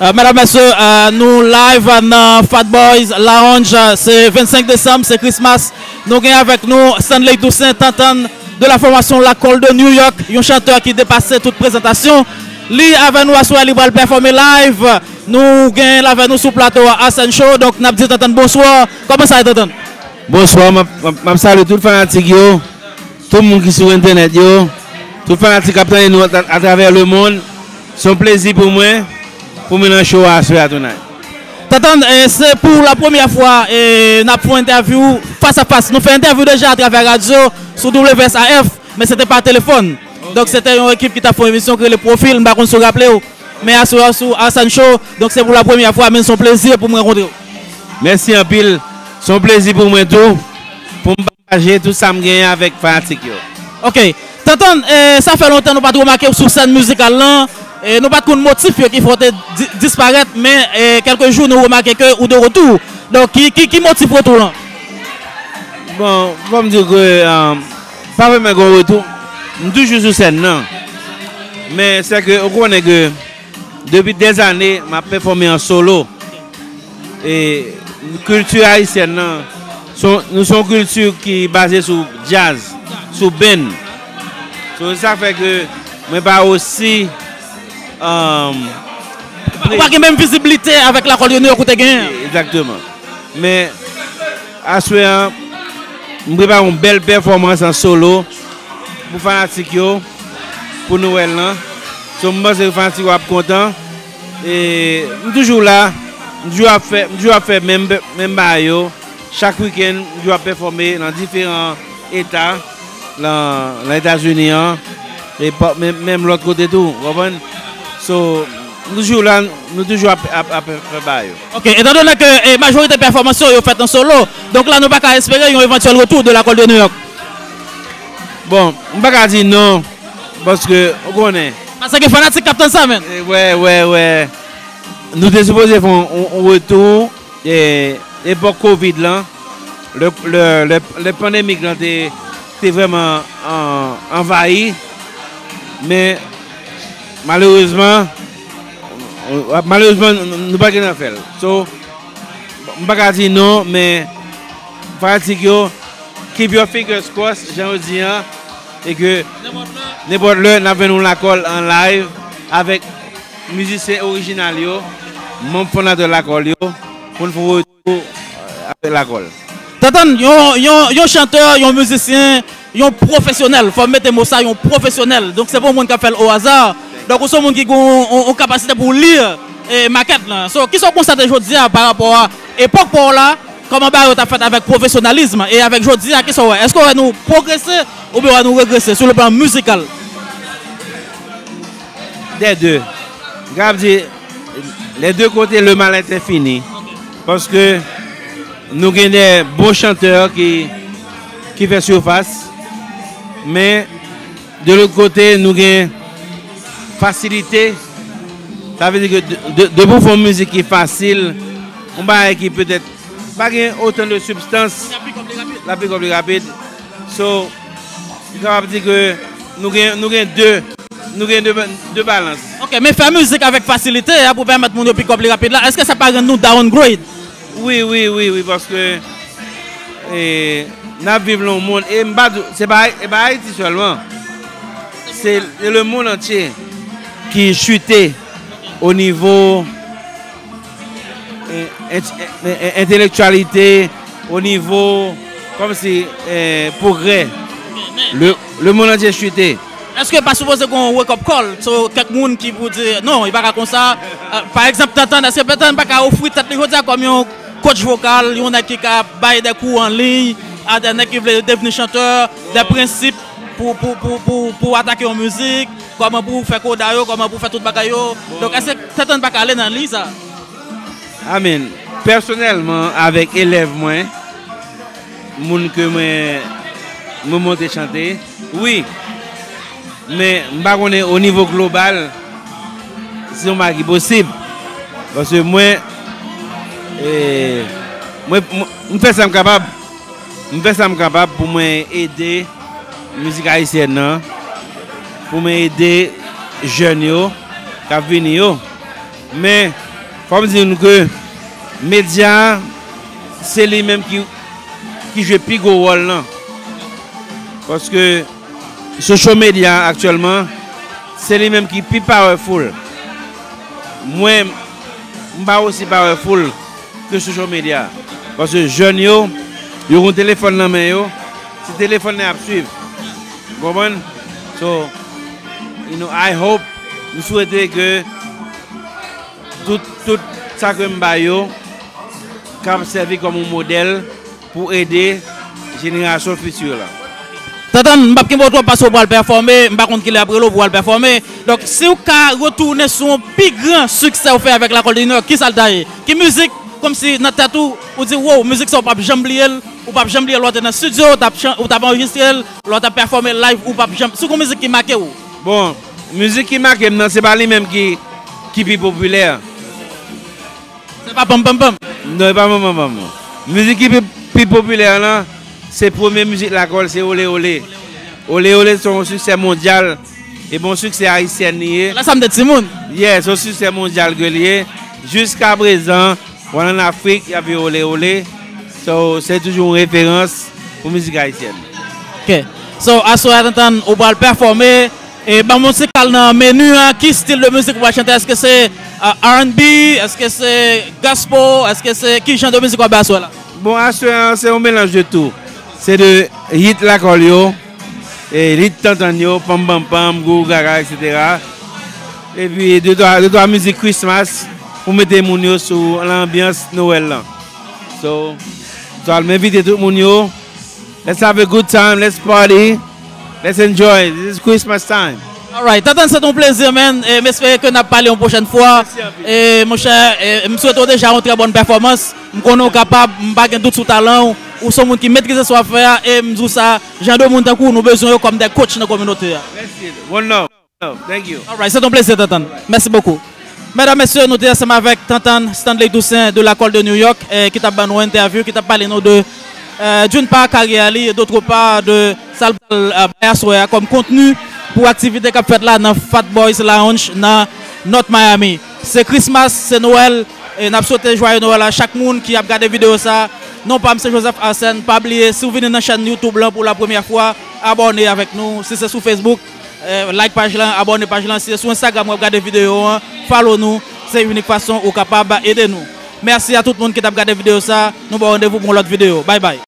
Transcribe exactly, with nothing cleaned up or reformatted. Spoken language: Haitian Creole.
Euh, medam, mesye, euh, nou live nan Fat Boys Lounge. Euh, se vennsenk desanm, se Christmas. Nou gen avèk nou Stanley Toussaint, Tantan de la fòmasyon Lakòl de New York, yon chantè ki depase tout prezantasyon. Li avè nou aswè, li pral pèfòme live. Nou gen l avè nou sou plato a Arsène Show. Donk, n ap di Tantan bonswa. Kòman sa ye, Tantan? Bonswa, m ap, m ap, m ap salye tout fanatik yo, tout moun ki sou entènèt yo, tout fanatik k ap tande nou a, atravè lemonn. Se yon plezi pou mwen, pou mwen nan show a aswè a, tonight. Tantan, eh, se pou la premyè fwa, eh, n ap fè yon entèvyou fas a fas. Nou fè entèvyou deja atravè radyo sou W S A F, men se te pa telefòn. Donk, se te yon ekip ki t ap fè yon emisyon ki rele Pwofil, m pa konn si w raple w. Men aswè a sou Arsène Show, donk se pou la premyè fwa, men se yon plezi pou m rankontre w. Mèsi anpil. Se yon plezi pou mwen tou, pou m pataje tout sa m genyen avèk fanatik yo. Ok. Tantan, eh, sa fè lontan nou pa t remake w sou sèn mizikal lan. Eh, nou pa t konn motif yo ki fè w te di-, disparèt, men, eh, kèlke jou nou remake ke ou de retou. Donk, ki, ki, ki motif retou lan? Bon, fò m di ke, eh, pa vrèman gen retou. M toujou sou sèn nan. Men se ke, ou konnen ke depi dèzane, m ap pèfòme an solo. E kilti ayisyèn nan, se yon, nou se yon kilti ki baze sou djaz, sou band. So, se sa k fè ke mwen pa osi, um, ou pa gen menm vizibilite avèk Lakòl de New York ou te genyen an. Egzakteman. Men, aswè a, m prepare yon bèl pèfòmans an solo pou fanatik yo, pou Nwèl lan. So, m panse fanatik yo ap kontan. E m toujou la, m toujou ap fè, m toujou ap fè menm, menm bagay yo. Chak wikenn, m toujou ap pèfòme nan diferan eta, nan, nan Etazini an, e pa, menm, menm lòt kote tou, w konprann? So, nou toujou la, nou toujou ap, ap, ap fè bagay yo. Ok, etan done ke, eh, majorite pèfòmans yo, yo fèt an solo, donk la, nou pa ka espere yon evantyèl retou de Lakòl de New York? Bon, m pa ka di non, paske, ou konnen. Paske gen fanatik k ap tann sa, menm. Eh, wè, wè, wè. Nou te sipoze fè yon, yon, yon retou, eh, epòk kovid lan, lè, lè, lè, lè pandemik lan te, te vrèman an-, anvayi, men malerezman, malerezman, nou, nou pa t gentan fè l. So, m pa ka di non, men fanatik yo, keep your fingers crossed, jan yo di an, e ke nenpòt lè, n ap jwenn yon Lakòl an live avèk mizisyen orijinal yo, manm fondatè Lakòl yo, pou n fè yon retou, euh, avèk Lakòl. Tantan, yon, yon, yon chantè, yon mizisyen, yon pwofesyonèl, fò m mete mo sa, yon pwofesyonèl. Donk, se pa yon moun k ap fè l o aza. Donk, ou se yon moun ki gen yon, yon, yon kapasite pou w li, eh, makèt lan. So, kisa w konstate jodi a pa rapò a epòk pa w la, kòman bagay yo t ap fèt avèk pwofesyonalizm e avèk jodi a, kisa w wè? Èske w wè nou pwogrese oubyen w wè nou regrese sou le plan mizikal? Des deux. M kapab di, les deux côtés, le mal est infini. Paske nou gen de bon chantè ki, ki fè sifas, men de lòt kote, nou gen fasilite. Sa vle di ke de, de, depi w fè yon mizik ki fasil, yon bagay ki petèt pa gen otan de sibstans, l ap pikòp li rapid. So, m kapab di ke nou gen, nou gen de, nou gen de, de balans. Ok, men fè mizik avèk fasilite a pou pèmèt moun yo pikòp li rapid la, èske sa pa rann nou downgrade? Wi, wi, wi, wi, paske, eh, n ap viv nan yon mond, e m pa di, se pa, e pa Ayiti sèlman. Se, se le monde entier ki chite o nivo, eh, ent-, eh, eh, entelektyalite, o nivo, kòmsi, eh, pwogrè. Le, le monde entier chute. Èske pa sipoze gen yon wake up call? So, kèk moun ki pou di, non, li pa ka konsa. Euh, pa egzanp, Tantan, èske Tantan pa ka ofri tèt li jodi a kòm yon coach vokal, yon nèg ki ka bay de kou an liy a de nèg ki vle devni chantè, de prensip pou, pou, pou, pou, pou atake yon mizik, kòman pou fè koda yo, kòman pou fè tout bagay yo. Donk, èske Tantan pa ka ale nan liy sa? Amen. Pèsonèlman, avèk elèv mwen, moun ke mwen, mwen monte chante, wi. Men, m pa konnen o nivo global, si se yon bagay ki posib. Paske mwen, eh, mwen, mwen, m fè sa m kapab. M fè sa m kapab pou mwen ede mizik ayisyèn nan, pou mwen ede jèn yo k ap vini yo. Men, Fò m di nou ke medya a, se li menm ki, ki jwe pi gwo wòl lan. Paske social media aktyèlman, se li menm ki pi powerful. Mwen, m pa osi powerful ke social media. Paske jèn yo, yo gen telefòn nan men yo, se telefòn nan y ap swiv. Ou konprann? So, you know, I hope, m swete ke tout, tout sa ke m ba yo, ka sèvi kòm yon modèl pou ede jenerasyon fiti la. Tantann, m p ap kenbe w twòp paske w pral pèfòme, m pa konn kilè y ap rele w pou w al pèfòme. Donk, si w ka retounen sou yon pi gran siksè w fè avèk Lakòl de Nouyòk, kisa l ta ye? Ki mizik, kòmsi nan tèt ou, ou di, wow, mizik sa w p ap janm bliye l, ou p ap janm bliye l, lè w te nan estidyo, w t ap chan-, ou t ap anrejistre l, lè w t ap pèfòme live, ou p ap janm, si w gen yon mizik ki make w? Bon, mizik ki make m nan, se pa li menm ki, ki pi popilè. Se pa Pam Pam Pam? Non, e pa Pam Pam Pam, non. Mizik ki pi, pi popilè lan, se premye mizik Lakòl, se Ole Ole. Ole Ole se yon siksè mondyal, e bon siksè ayisyèn li ye. Lè sa m te timoun. Yeah, se yon siksè mondyal ke li ye. Jiska prezan, w al ann Afrik, y ap jwe Ole Ole. So, se toujou yon referans pou mizik ayisyèn. Ok. So, aswè a, Tantann, ou pral pèfòme. E ban m yon ti kal nan meni an, ki stil de mizik ou pral chante? Èske se, euh, R and B? Èske se gospel? Èske se, ki jan de mizik w ap bay aswè la? Bon, aswè an, se yon melanj de tou. Se de hit Lakòl yo, e hit Tantann yo, Pam Pam Pam, Gourou Gaga, etsetera. Epi de twa, de twa mizik Christmas pou mete moun yo sou, nan anbyans Nwèl lan. So, so, m envite tout moun yo. Let's have a good time, let's party, let's enjoy. This is Christmas time. Alright, Tantann, se t on plezi, man. E m espere ke n ap pale yon pwochèn fwa. Mèsi anpil. E monchè, e m swete w deja yon trè bòn pèfòmans. M konnen w kapab, m pa gen dout sou talan w. Ou se yon moun ki metrize sa w ap fè a, e m di w sa, jan de moun tankou w, nou bezwen yo kòm de coach nan kominote a. Mèsi. One love. Thank you. Alright, se t on plezi, Tantann. Mèsi bokou. Medam, mesye, nou te ansanm avèk Tantann Stanley Toussaint de Lakòl de New York, eh, ki t ap ban nou entèvyou, ki t ap pale nou de, eh, d'une part, karyè li, e d'autre part, de sa l pral, eh, bay aswè a kòm kontni pou aktivite k ap fèt la nan Fat Boys Lounge nan North Miami. Se Christmas, se Nwèl, e n ap swete jwaye Nwèl a chak moun ki ap gade videyo sa. Non pa m se Joseph Arsène. Pa bliye, si w vini nan chèn YouTube lan pou la premyè fwa, abòne avèk nou. Si se sou Facebook, eh, like paj lan, abòne paj lan. Si se sou Instagram w ap gade videyo an, follow nou. Se inik fason ou kapab ede nou. Mèsi a tout moun ki t ap gade videyo sa. Nou ba w randevou pou yon lòt videyo. Bye bye.